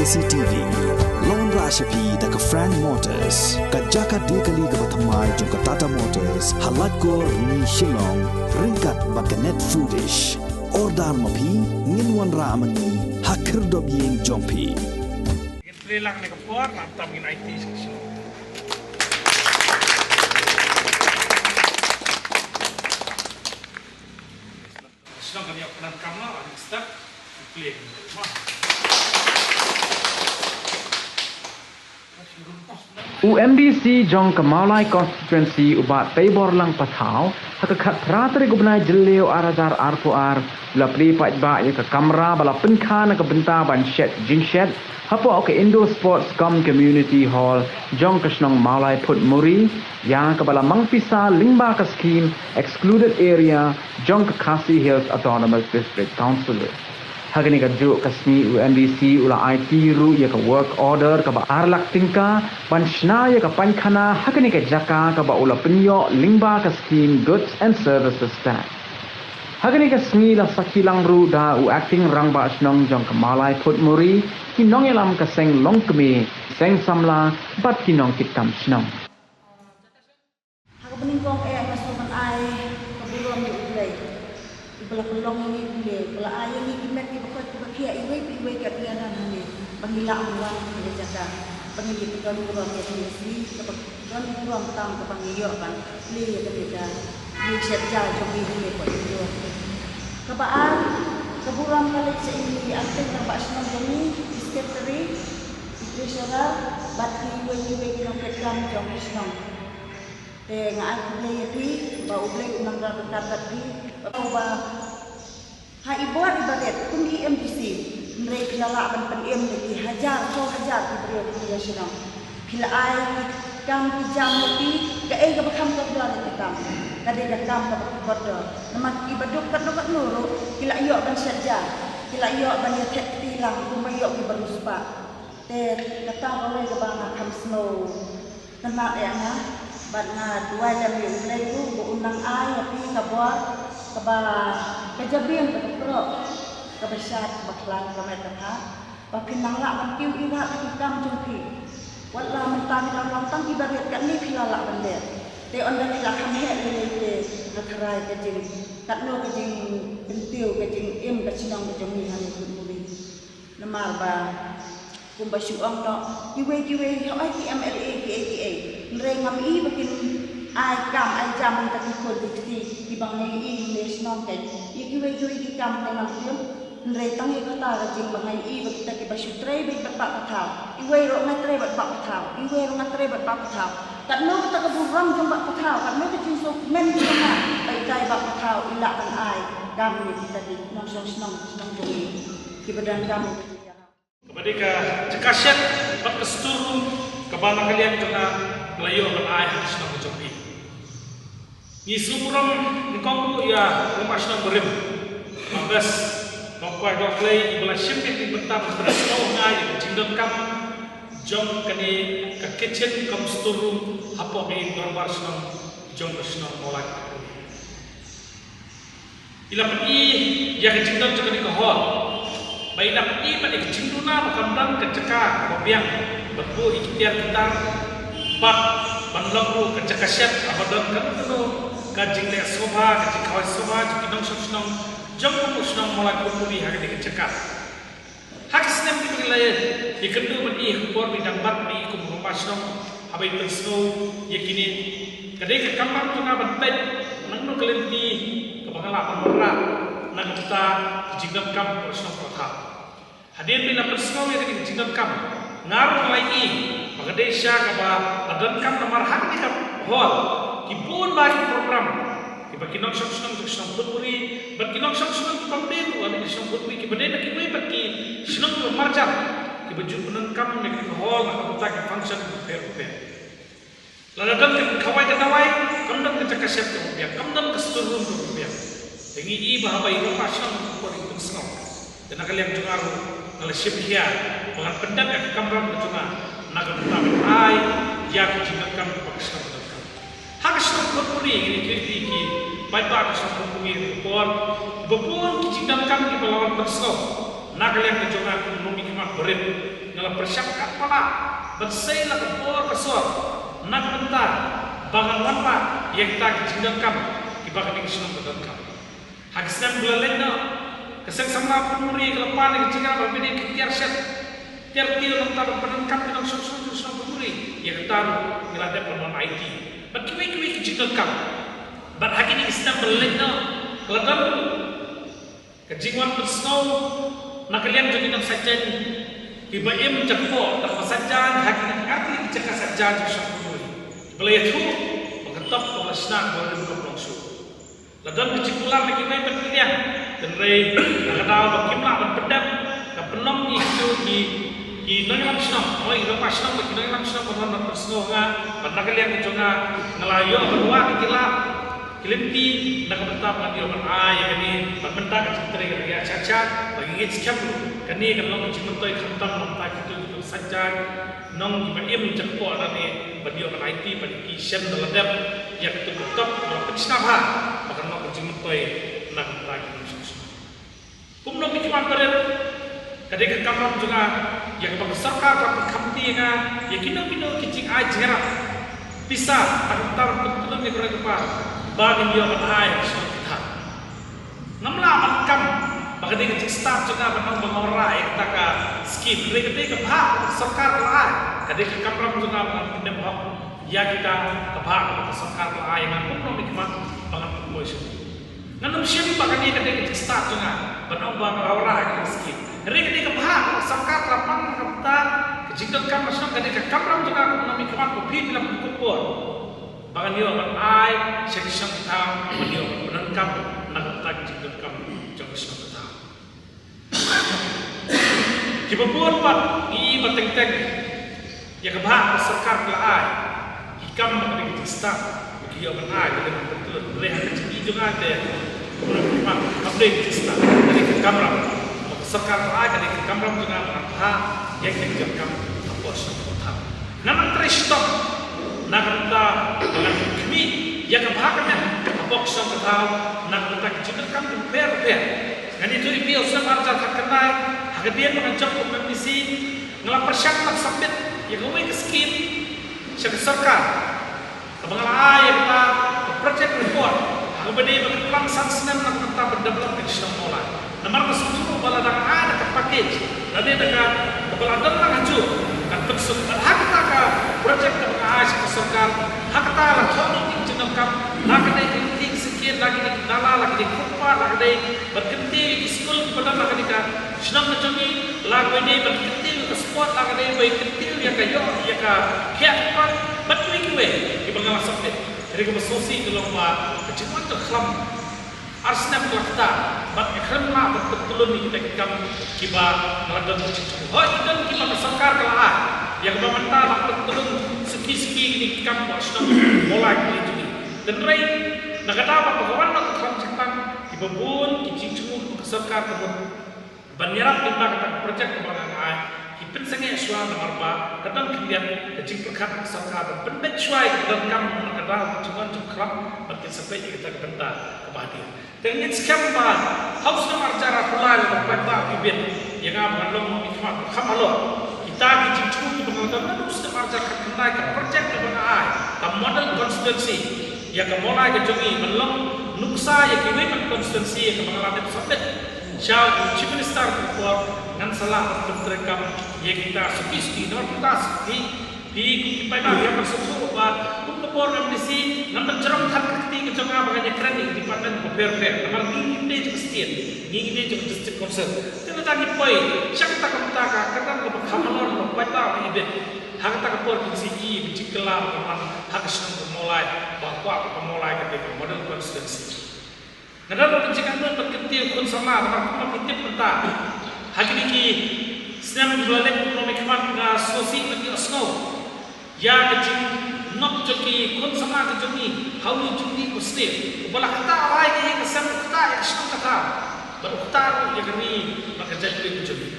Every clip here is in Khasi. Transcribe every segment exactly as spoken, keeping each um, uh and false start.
C T V. Long ra sha phi da ka Frank Motors, ka jaka die kali kaba thymmai jong ka Tata Motors, ha Laitkor, Ni Shillong, ryngkat bad ka Net Foodish. Order ma phi, ngin wanrah ma ngi ha khyrdop ïing jong phi. Ngin plie lang ne ka por, lam tam ngin aiti sha ka Shillong. Shnong kan ïoh pyndonkam noh, ha kane ka step. Plie. U M D C jong ka Mawlai Constituency, u Bah Teiborlang Pathaw, ha ka khatphra tarik u bnai Jylliew arhajar arphew ar, u la plie paidbah ïa ka kamra ba la pynkha na ka bynta ban shet jingshet hapoh ka Indoor Sports cum Community Hall jong ka shnong Mawlai Phutmuri, ïa kaba la mang pisa lyngba ka skhim Excluded Area jong ka Khasi Hills Autonomous District Council. Ha kane kajuh ka sngi u M D C u la aiti ruh ïa ka work order kaba ar lak tyngka ban shna ïa ka painkhana ha kane ka jaka kaba u la pynïoh lyngba ka skhim Goods and Services Tax. Ha kane ka sngi la sakhi lang ruh da u Acting Rangbah Shnong jong ka Mawlai Phutmuri, ki nongïalam ka seng longkmie, seng samla bad ki nongkitkam shnong. Ha kaba nyngkong eh nga sngewbha ban ai ka burom ïa U Blei, uba la pynlong ïa ngi pule, uba la ai ïa ngi ki met kiba koit kiba khiah iwei pa iwei kat ïa ngi hangne, ba ngi lah ban wan ha kane ka jaka, ba ngi ïa pyndonkam burom ïa kane ka sngi, kaba don burom tang kaba ngi ïoh ban plie ïa kane ka ïing shet ja jong ngi hangne hapoh Indoor. Kaba ar, ka burom ka leit sha i Acting Rangbah Shnong jong ngi, i Secretary, i Treasurer, bad kiwei kiwei ki nongtrei kam jong ka shnong. Te nga ai khublei ïa phi, ba U Blei un nang ryngkat bad phi, ba ha i bor i barit kum i M D C, hynrei phi la lah ban pynim ïa ki hajar, saw hajar ki briew ha kane ka shnong. Phi la ai ki kam ki jam ïa ki, kaei kaba kham kordor ïa ki kam, ka dei ka kam kaba kordor. Namar ki baduk katno katno ruh ki la ïoh ban shet ja, ki la ïoh ban ïateh kti lang kumba ïoh ki bariewspah. Te kata kawei kaba nga kham sngew kynmaw ïa nga, bad nga duwai lem ïa U Blei ruh ba un nang ai ïa phi ka bor kaba, ka jabieng kaba kroh, kaba shad, kaba khlaiñ, kaba met kaba, ba phin nang lah ban kiew iwad ïa ki kam jong phi. Wat la mynta phi dang long tang kiba rit katne phi la lah ban leh. Te ynda phi la kham heh lei lei te nga tharai ka jing, katno ka jingkyntiew, ka jingim ka shnong ka jong ngi hangne Phutmuri. Namar ba kumba shu ong noh kiwei kiwei, hooid ki M L A kiei kiei, hynrei ngam i ba kin ai kam ai jam ïa kita ki khun ki kti kiba nga ïohi hangne shnong. Ïa kiwei kiwei ki kam te ngam i, hynrei tang ïa kata ka jing ba nga ïohi ba kita kiba shu trei beit bad Bah Pathaw, iwei ruh nga trei bad Bah Pathaw, iwei ruh nga trei bad Bah Pathaw. Katno kata ka burom jong Bah Pathaw, katno ka jingsngewkmen jong nga ba itai Bah Pathaw i lah ban ai kam ïa kita ki nongshong shnong, shnong jong ngi kiba donkam. Kaba dei ka jaka shet bad ka store room kaba na ka liang jong nga la ïoh ban ai ha ka shnong ka jong phi. Ngi sngewburom nyngkong ruh ïa u rangbah shnong barim, Bah Best, Bah Kwai Doh Klei, iba la shim ïa ka bynta ban pynshong ha nga ïa ka jingdonkam jong kane ka kitchen cum store room hapoh ka ïing dorbar shnong jong ka shnong Mawlai. I la pyni ïa ka jingdon jong kane ka hall, ba i la pyni bad ïa ka jingduna ba kam don ka jaka kaba biang ban buh ïa ki tiar ki tar, bad ban long ruh ka jaka shet kaba don kano kano ka jingleh sngewbha, ka jingkhawai sngewbha jong ki nongshong shnong jong ka shnong Mawlai Phutmuri ha kane ka jaka. Ha ki snem kiba la ïakynduh bad i ha ka por ba i dang bat bad i kum u rangbah shnong, haba i pynsngew ïa kine, ka dei ka kamram jong nga ban peit nangno ka lynti kaba nga lah ban wanrah na ka bynta ka jingdonkam ka shnong ka thaw. Hadien ba i la pynsngew ïa kane ka jingdonkam, nga ruh nga la ïohi ba ka dei shisha kaba la donkam namar ha kane ka hall ki bun bha ki program kiba ki nongshong shnong jong ka shnong Phutmuri bad ki nongshong shnong kiba ym dei ruh ha kane ka shnong Phutmuri, kiba dei na kiwei pat ki shnong kiba marjan, kiba ju pyndonkam ïa kane ka hall na ka bynta ki function bapher bapher. Lada don ka khawai ka dawai, kam don ka jaka shet kaba biang, kam don ka store room kaba biang. Te ngi i ba haba i rangbah shnong ka por i pynsngew, te na ka liang jong nga ruh nga la shim hiar ba ngan pyndep ïa ka kamram ka jong nga na ka bynta ban ai ïa ka jingdonkam kaba ka shnong ka donkam. Ha ka shnong Phutmuri, ngi ïa kylli ki paidbah ka shnong Phutmuri ha ka por ba bun ki jingdonkam kiba la wan pynsngew na ka liang ka jong nga kum u nongmihkhmat barit. Nga Pyrshang katba lah ban sei la ka bor ka sor na ka bynta ba ngan wanrah ïa kita ki jingdonkam kiba ka shnong ka donkam. Ha ki snem ba la leit noh, ka Seng Samla Phunmuri ka la pan ïa ka jingïarap ba bun ki tiar shet tiar tiew na ka bynta ban pyndonkam ki nongshong shnong jong shnong Phunmuri. Ïa kata ruh ngi la dep ban wan aiti. Bad kiwei kiwei ki jingdonkam. Bad ha kine ki snem ba la leit noh, ka la don ruh ka jingwan pynsngew na ka liang jong ki nongshakri kiba im jakpoh da kaba sait jaiñ ha kine ki artylli ki jaka sait jaiñ jong shnong Phunmuri, kiba la ïathuh ba ka top kaba la shna ka la rim kaba long shuh. La don ka jingkular na kiwei pat ki liang, hynrei na ka daw ba kim lah ban pyndep, ka pynlong ïa kito ki, ki nongïalam shnong, oi, ki nongïalam shnong, ki nongïalam shnong ban wan ban pynsngew ha nga, bad na ka liang ka jong nga, nga la ïoh ban wad ïa ki lad ki lynti na ka bynta ban ïoh ban ai ïa kane, bad mynta ka jingtrei ka la ïaid sha sha, ba ngi ngeit skhem kane kan long ka jingmyntoi khamtam na ka bynta kito ki nongshakri nong kiba im jakpoh lane ban ïoh ban aiti, bad ki shem da la dep ïa kito ki top ba la pynshna bha ba kan long ka jingmyntoi na ka bynta ki nongshong shnong. Kumno ki khmat barit, ka dei ka kamram jong nga ïa kaba ka sorkar ka pynkham ti ïa nga ïa kino kino ki jingai jingïarap pisa na ka bynta ban pyntlun ïa ka roi ka par ba ngin ïoh ban ai ha ka shnong ka thaw. Ngam lah ban kam ba ka dei ka jingstad jong nga ban ong ba nga wanrah ïa kata ka skim. Hynrei ka dei ka bhah ba ka sorkar ka la ai, ka dei ka kamram jong nga ba ngan pyndep hok ïa kita ka bhah ba ka sorkar ka la ai ïa nga kum u nongmihkhmat ba ngan pynpoi sha u. Ngan ym shim ba kane ka dei ka jingstad jong nga ban ong ba nga wanrah ïa kata ka skim. Hynrei ka dei ka bhah ba ka sorkar ka la pang na ka bynta ka jingdonkam ka shnong, ka dei ka kamram jong nga kum u nongmihkhmat ba phi phi la pynkup por ba ngan ïoh ban ai sha ki shnong ki thaw, ban ïoh ban pyndonkam na ka bynta ka jingdonkam jong ki shnong ki thaw. Kiba bun pat ngi i ba teng teng ïa ka bhah ka sorkar ka la ai, ki kam ba ka dei ka jingstad ba ki ïoh ban ai, ka dei ban pyntlun. Hynrei ha ka jingim jong nga te, kumno ki khmat, kam dei ka jingstad, ka dei ka kamram ba ka sorkar ka la ai, ka dei ka kamram jong nga ban bhah ïa ka jingdonkam hapoh shnong hapoh thaw. Ngan nang trei shitom na ka bynta ba ngan khmih ïa ka bha ka met hapoh ka shnong ka thaw na ka bynta ka jingdonkam ka bapher bapher. Ngan ïathuh ïa phi, ha u snem arhajar khatkhyndai, ha ka dien ba ngan jop kum u MDC, nga la pyrshang ban submit ïa kawei ka skim sha ka sorkar, kaba nga la ai ïa kata ka project report ha kaba dei ban pynlang san snem na ka bynta ban develop ïa ka shnong Mawlai. Namar nga sngewthuh ba lada nga ai da ka package lane da ka, kaba la don lang hajuh, kan pynsuk. Bad ha kata ka project kaba nga ai sha ka sorkar, ha kata la thoh lut ïa ki jingdonkam, la ka dei ka lynti ka synkien, la ka dei ka nala, la ka dei ka footpath, la ka dei ban kyntiew ïa ki skul kiba don ha kane ka shnong ka jong ngi, la ka dei ban kyntiew ïa ka sport, la ka dei ban kyntiew ïa ka ïoh ïa ka khiah ka pan, bad kiwei kiwei kiba nga la submit. Hynrei kaba sngewsih ka long ba ka jingwan jong ka khlam ar snem ka la ktah bad nga khlem lah ban pyntlun ïa kita ki kam kiba nga la don ka jingthmu. Hooid, ki don kiba ka sorkar ka la ai, ïa kaba mynta la pyntlun suki suki kine ki kam hapoh shnong Mawlai kine jong ngi. Hynrei na ka daw ba ka wan noh ka khlam jingpang, kiba bun ki jingthmu ka sorkar ka mut ban ïarap lyngba kata ka project kaba nga ai, ki pynsangeh shuwa namar ba ka don khyndiat ka jingpyrkhat ka sorkar ban pynbeit shuwa ïa ka donkam na ka daw ka jingwan jong ka khlam bad kin sa peit ïa kata ka bynta kaba hadien. Te ngin skhem ba ha u snem arhajar arphew lai la paidbah u ibit ïa nga ba ngan long nongmihkhmat ba kham halor. Kita ki jingthmu kiba nga la don naduh u snem arhajar khatkhyndai, ka project kaba nga ai, ka model constituency ïa ka Mawlai ka jong ngi, ban long nuksa ïa kiwei pat constituency ïa kaba nga la dep submit sha u Chief Minister ka por, ngan sa lah ban pyntreikam ïa kita suki suki. Namar kumta, phi, phi kum ki paidbah phi hap ban sngewthuh ba kum ka bor MDC ngan ban jrong than ka kti ka jong nga ba ngan ïakren ïa ki department bapher bapher. Namar ngi ngi dei jong ka state, ngi ngi dei jong ka district council. Te lada ngi poi sha kata ka bynta, ka don kaba kham halor ba paidbah ba ibit ha kata ka por kin sa ïohi ïa ka jingkylla ba ka wan ha ka shnong ka Mawlai, ba kwah ba ka Mawlai ka dei ka model constituency. Nga don ruh ka jingangnud ban kyntiew u khun samla, namar kumba phi tip mynta, ha kine ki snem kiba la leit, kumno me khmat, nga sngewsih ban ïohsngew ïa ka jingnop jong ki khun samla ka jong ngi ha une u jingdih basniew, uba la ktah rai ïa ka sem, ktah ïa ka shnong ka thaw, bad ktah ruh ïa ka ri bad ka jaitbynriew ka jong ngi.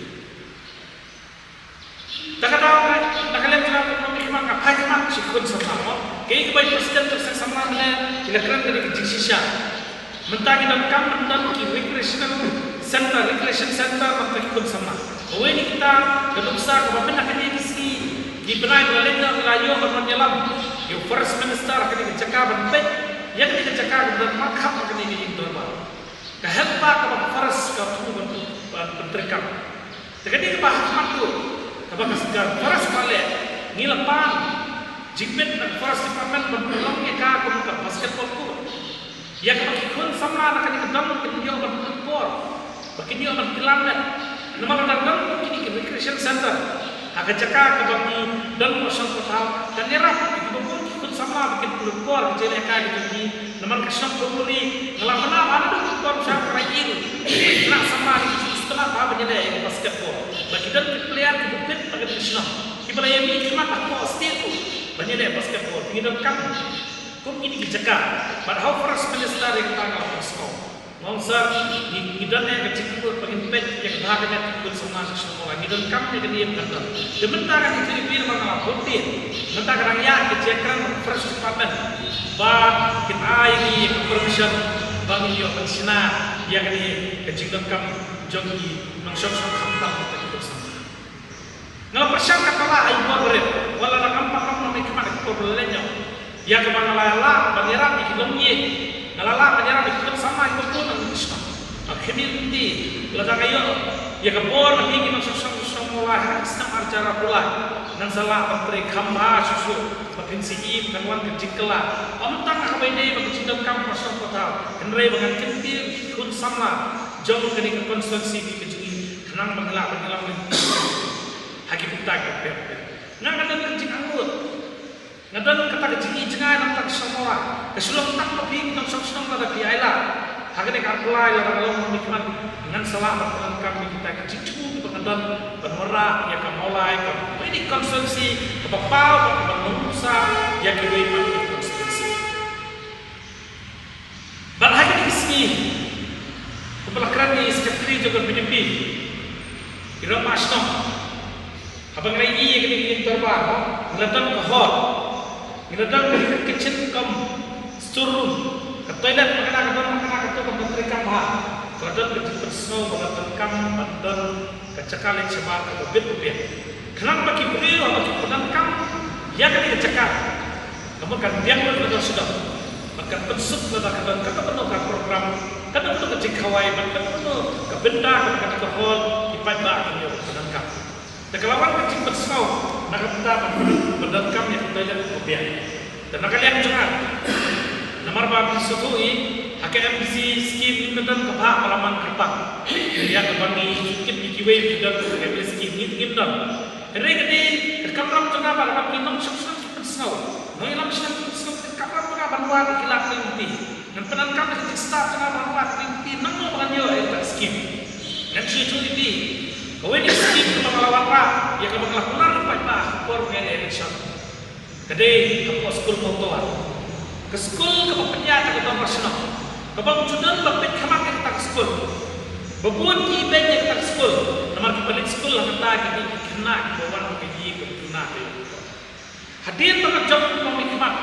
Te ka daw na ka liang jong nga, kumno me khmat, nga phai khmat sha ki khun samla, mo. Kaei kaba i president jong ka seng samla mynne, ki la kren kane ka jingshisha. Mynta ngi donkam ban don ki recreational center, recreation center, namar ki khun samla. Kawei na kita ka nuksa kaba mynta ha kine ki sngi ki bnai ba la leit noh, ngi la ïoh ban wan ïalam ïa u Forest Minister ha kane ka jaka ban peit ïa kane ka jaka kaba don markhap ha kane ka ïing dorbar. Ka health park kaba ka forest ka thmu ban, ban, ban treikam. Te kane kaba ha khmat ruh kaba ka, ka forest ka leh, ngi la pan jingpeit na ka forest department ban pynlong ïa ka kum ka basketball court. Ïa kaba ki khun samla na kane ka dong kin ïoh ban pynlong por, ba kin ïoh ban kylla met. Namar lada don kine ki recreation center ha ka jaka kaba ngi don ha shnong Pathaw, kan ïarap ïa kiba bun ki khun samla ba kin pynlong por ha ka jingïalehkai ka jong ki. Namar ka shnong Bumuri nga la mane ba naduh ka por sha ka rai ïing, ki khynnah samla ki ju sngewtynnat bha ban ïaleh ïa ka basketball. Ba ki don ki player kiba fit na ka shnong, kiba la ïa mih khmat hapoh state ruh ban ïaleh basketball. Ngi donkam kum kine ki jaka. Bad ha u Forest Minister ïa kata nga la pyrshang. Nga ong sir, ngi, ngi don ïa ka jingangnud ba ngin peit ïa ka bha ka net ki khun samla sha shnong Mawlai. Ngi donkam ïa kane ba kan don. Te mynta ka jingkyrpad ba nga la pynbeit, mynta ka dang ïaid ka jingkren bad ka Forest Department ba kin ai ïa ngi ïa ka permission ba ngin ïoh ban shna ïa kane ka jingdonkam jong ki nongshong shnong, khamtam ki khun samla. Nga la pyrshang katba lah ha i bor barit, wat la dang am pat lam namar khmat ka por ba la leit noh. Ïa kaba nga la lah ban ïarap ïa ki longïing, nga la lah ban ïarap ïa ki khun samla kiba bun na ka shnong. Nga khmih lynti, lada nga ïoh ïa ka bor na phi ki nongshong shnong shnong Mawlai ha ka snem arhajar arphew lai, ngan sa lah ban trei kham bha shuh shuh ba phin sa ïohi ba kan wan ka jingkylla. Ym tang haba ïadei bad ka jingdonkam ka shnong Pathaw, hynrei ba ngan kyntiew ïa ki khun samla jong kane ka constituency ka jong ngi khnang ba ngin lah ban ïalam lynti ha ki bynta kiba pher bapher. Nga, nga don ka jingangnud, nga don kata ka jingïohi jngai na ka bynta ka shnong Mawlai. Ka shu long tang ba phi ki nongshong shnong lada phi ailad ha kane ka arphew lai, lada nga long nongmihkhmat, ngan sa lah ban pyndonkam ïa kita ki jingthmu kiba nga don ban wanrah ïa ka Mawlai kaba ïa ka constituency kaba paw bad kaba nuksa ïa kiwei pat ki constituency. Bad ha kine ki sngi, kumba la kren ïa i Secretary jong ka B J P, i rangbah shnong, haba nga la ïohi ïa kane ka ïing dorbar, ngi la don ka hall, ngi la don ka kitchen cum store room, ka toilet, ma kane ka don, ma kane ka don, ka don treikam bha. Ka la don ka jingpynsngew ba la donkam ban don ka jaka leit shabar kaba bit ba biang, khnang ba ki briew haba ki pyndonkam ïa kane ka jaka, ka mut kan biang lut lada shu don, bad kan pynsuk lada ka don kano kano ka program, kano kano ka jingkhawai, bad kano kano ka bynta kaba kane ka hall ki paidbah kin ïoh pyndonkam. Te ka la wan ka jingpynsngew na ka bynta ban pyndonkam ïa ka toilet kaba biang. Te na ka liang jong nga, namar ba phi sngewthuh hi, ha ka M V C scheme ngim don ka bhah ba la mang kyrpang ïa kaba ngi ju kit ïa kiwei ki don ha ka M V C scheme, ngi ngim don. Hynrei ka dei ka kamram jong nga ba lada ki nongshong shnong ki pynsngew, nongïalam shnong ki pynsngew, ka kamram jong nga ban wad ïa ki lad ki lynti. Ngan pyndonkam ïa ka jingstad jong nga ban wad ïa ki lynti, nangno ba ngan ïoh ïa ka scheme. Ngan shu ïathuh ïa phi, kawei na ki scheme kaba nga la wanrah ïa kaba nga la kular ïa paidbah ha ka por ba nga ïaleh election. Ka dei hapoh skul Mawtoa. Ka skul kaba pynïaid da ka dorbar shnong, kaba ym ju don ba peit khmat ïa kata ka skul. Ba bun ki beiñ ïa kata ka skul, namar kiba leit skul ha kata ki dei ki khynnah kiba wan na ka ïing kaba duna ka ïing. Hadien ba nga jop kum u nongmihkhmat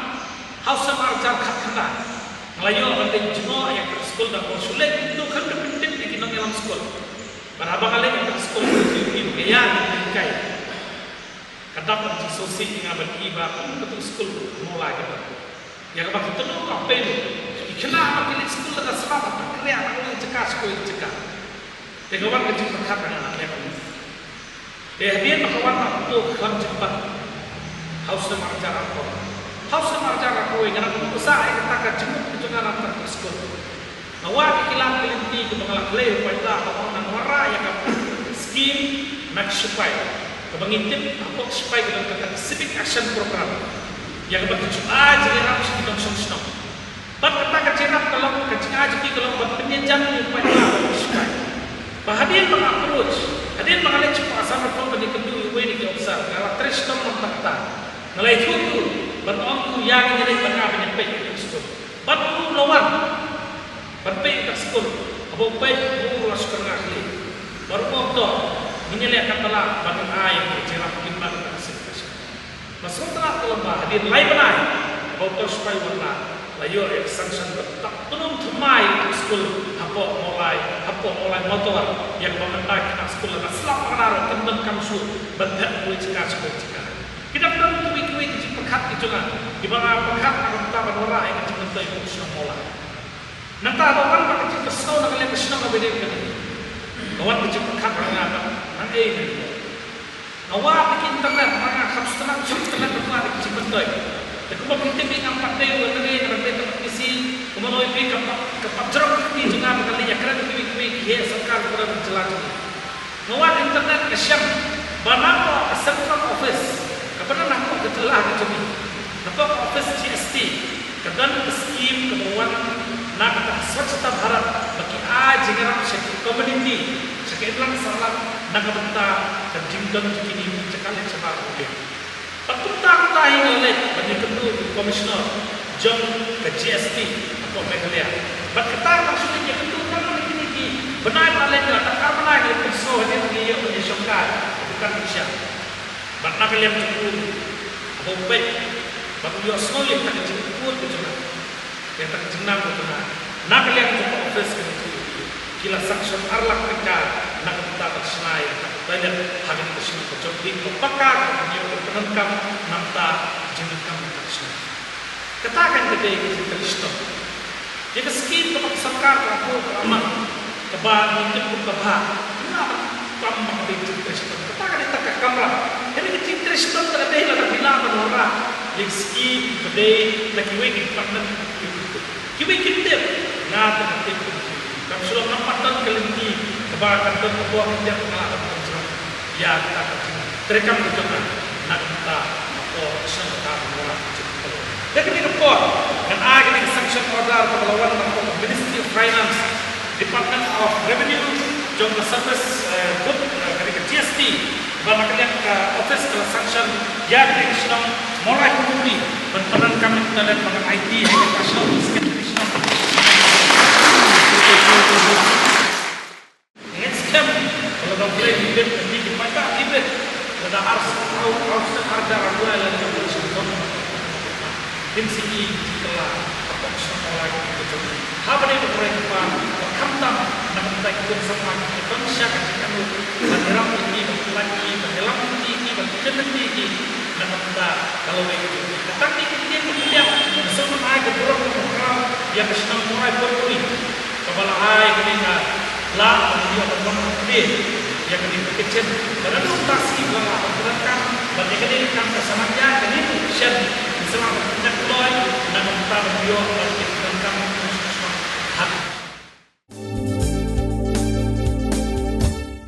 ha u snem arhajar khatkhyndai, nga la ïoh ban leit jngoh ïa kata ka skul, da kaba shu leit, to kham da pyntip ïa ki nongïalam skul. Bad haba nga leit ïa kata ka skul, ki ïa ki leit kai. Ka dap ban jingsngewsih ïa nga ban ïohi ba kum katu skul Mawlai kata, ïa kaba ki tynjuh ka pei lut, ki khynnah ba ki leit skul da ka sla ba ki kriah na kawei ka jaka sha kawei ka jaka. Te ka wan ka jingpyrkhat ha nga, nga leh kumno. Te hadien ba ka wan, nga pyndonkam jingpang ha u snem arhajar arphew, ha u snem arhajar arphew wei, nga dang pynbsa ïa kata ka jingmut ka jong nga na ka bynta ka skul. Nga wad ïa ki lad ki lynti kiba nga la kylli ha u paidbah, ba nga wanrah ïa ka skim na ki sipai, kaba ngi tip hapoh ki sipai ka don kata ka civic action program, ïa kaba ki ju ai jingïarap sha ki nongshong shnong. Bad kata ka jingïarap ka long, ka jingai jong ki ka long ban pynïajan ïa u paidbah hapoh ki sipai. Ba hadien ba nga approach, hadien ba nga leit sha Assam Rifle ban ïakynduh ïa uwei na ki officer, nga la trei shitom na ka bynta kata. Nga la ïathuh ïa u ban ong ïa u ïa ngi ngi leit ban nga ban ïapeit ïa ka skul. Bad u la wan ban peit ïa ka skul. Haba u peit, u la shu kyrngah khlieh. Bad u ong, to ngin ïaleh katba lah ban ai ïa ka jingïarap lyngba kata ka skim. Ba sngewtynnat ka long ba hadien lai bnai, haba uta u sipai u wanrah, Ayo, ïa ka sanction ba tap pynum thymmai ïa ka skul hapoh Mawlai, hapoh Mawlai Mawtawar, ïa kaba mynta ki khynnah skul la slap bakla ruh, kan donkam shuh ban thep kawei jaka sha kawei jaka. Ki dang don kiwei kiwei ki jingpyrkhat ki jong nga, kiba nga pyrkhat nga kumta ban wanrah ïa ka jingmyntoi ka shnong Mawlai. Nangta la wan bad ka jingpynsngew na ka liang ka shnong kaba ïadei bad kane. La wan ka jingpyrkhat ba nga ban nang ei na ka Nga wad na ki internet, ma nga kham sngewthuh shuh internet, ba nga wad na ki jingmyntoi. Te kumba phi tip, ngam pat dei u nongwei, nongwei tang phi si, kumba nongwei phi, ka pat, ka pat jrong ka kti jong nga ba nga leit ïakren kiwei kiwei ki heh sorkar ba don ha jylla jong ngi. Nga wad internet, nga shem ba na ka central office kaba don hapoh ka jylla ka jong ngi, hapoh ka office G S T, ka don ka skim kaba wan na ka bynta Swachhata Bharat, ba ki ai jingïarap sha ki community, sha ki imlang sahlang, na ka bynta ka jingdon jong kine ki jaka leit shabar ruh. Bad kumta kumta hi nga leit ban ïakynduh ïa u commissioner jong ka G S T hapoh Meghalaya. Bad kata ka ban shu leit ïakynduh tang na kine ki bnai ba la leit, nga tang ar bnai nga leit pynsngew hadien ba ngi ïoh ban ïashongkai, ka dukan ngi sha. Bad na ka liang jong u, haba u peit bad u ïohsngew ïa kata ka jingkut ka jong nga, ïa kata ka jingnang ka jong nga, na ka liang jong ka office ka jong u, ki la sanction ar lak tyngka na ka bynta ban shna ïa kata ka toilet ha kane ka shnong ka jong u, ba paka ka jong u, ka pyndonkam na ka bynta ka jingdonkam na ka shnong. Kata kan ka dei ka jingtrei shitom. Ïa ka skim kaba ka sorkar ka la buh ka la mang, kaba ngi tip kum ka bha, nga ban kam ba ka dei ka jingtrei shitom. Kata ka dei tang ka kamram. Kane ka jingtrei shitom ka dei lada phi lah ban wanrah ïa ka skim ba dei na kiwei ki department, kiwei ki tip. Nga tang ka tip. Kam shu long ngam pat don ka lynti kaba kan don ka bor ka tiar, nga lah ban pynjrong ïa kata ka jingtreikam ka jong nga na ka bynta ka por, sha kata ka por ka jong nga. Da kane ka por ngan ai kane ka sanction order kaba la wan na ka Ministry of Finance, Department of Revenue, jong ka service, eh, good, eh, kane ka G S T, ba na ka liang ka office ka la sanction ïa kane ka shnong Mawlai Kundumri ban pyndonkam ïa ka toilet ba ngan aiti ha ka shnong, secretary shnong. Ngeit skhem ba lada U Blei u bit, lada ki paidbah ki bit, lada ar snem, ar, ar snem, ar hajar, ar lai, lada U Blei u sngewthuh, kin sa i jingkylla hapoh shnong Mawlai ka jong ngi. Haba dei ba u Trai u kyrpad, ba khamtam na ka bynta ki khun samla, ki don sha ka jingkynnoh ban ïarap ïa ki, ban pyllait ïa ki, ban ïalam ïa ki, ban pynkyntiew ïa ki na ka bynta ka lawei ka jong ngi. Tang ïa ki ïing ki pdiang, ka sngewbha ka burom ka khraw ïa ka shnong Mawlai Kundumri. Kaba la ai kane ka lah ban ïoh ban wan plie ïa kane ka kitchen. Lada dei uta shi ba la lah ban pyndonkam, bad ïa kane ka kam ka sa nang ïaid kane ka kitchen, ngi sa lah ban pyndonkam kloi na ka bynta ban ïoh ban pyndonkam.